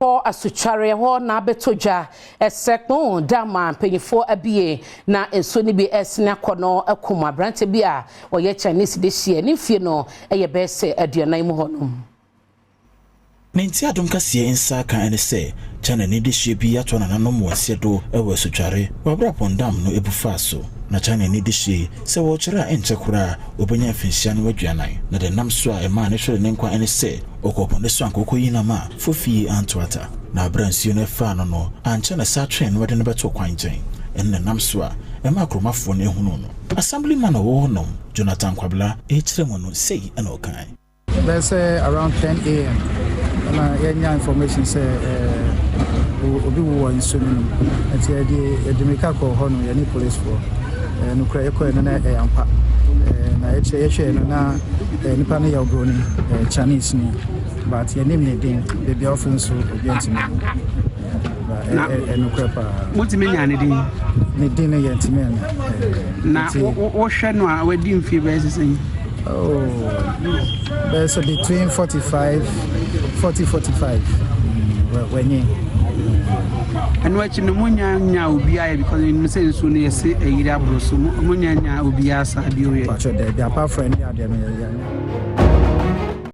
Kɔ asotwareɛ hɔ na abɛtɔ dwa ɛsɛ kpɔn da ma mpanyinfoɔ abie na nsuo no bi ɛsene akɔ no akum aberante bi a ɔyɛ Chinese de hyia ne mfie no ɛyɛ bɛyɛ sɛ 40 mu hɔ nom. Ne nti Adom Kaseɛ nsa ka ne sɛ China ni dehyeɛ bi ato nananom wɔ nseɛ do wɔ asutware wɔ abere pɔndam no ebu faa so. Na China ni dehyeɛ sɛ wɔrekyerɛ a, ɛnkyɛ koraa obɛnya mfinhyia no 40, na de nam so a ɛmaa ne hwere ne nkwa ne sɛ ɔkɔ pɔn so anka ɔkɔyi nam a fofie anto ata, na abere nsuo no ɛfaa no, ankyɛ na saa twɛn no wɔde no bɛto kwan nkyɛn. Ɛno na nam so a ɛma akuromafoɔ no ehunu no. Assemblyman a ɔwɔ hɔnom, Jonathan Kwabla, ɛkyerɛ mu no sei ɛna ɔkan. Bɛyɛ sɛ around 10 a.m. ɛna yɛnya information sɛ obi wu wɔ nsuo no mu, nti yɛde mirika kɔɔ hɔ no, yɛne policefoɔ. Nokorɛ yɛkɔɛ no na ɛyɛ ampa, na yɛkyerɛ yɛhwɛɛ no na nipa no yɛ obroni, Chinese ni, but yɛnim ne din, baabi a ɔfiri nso obi ntumi. Ɛnokorɛ paa. Motumi nya ne din? Ne din no yɛntumi ɛna. Na wohwɛ no a, wadi mfie bɛyɛ sɛ sɛn? Oh, bɛyɛ sɛ between 45, 40, 45 wɔnye. Ɛno akyi no monya nya obiara yɛ, because ɛnim sɛ nsuo no yɛse ayiri aboro so, monya nya obiara saa bio yɛ? Patro, daabi, apart from ɛne adeɛ no yɛnya.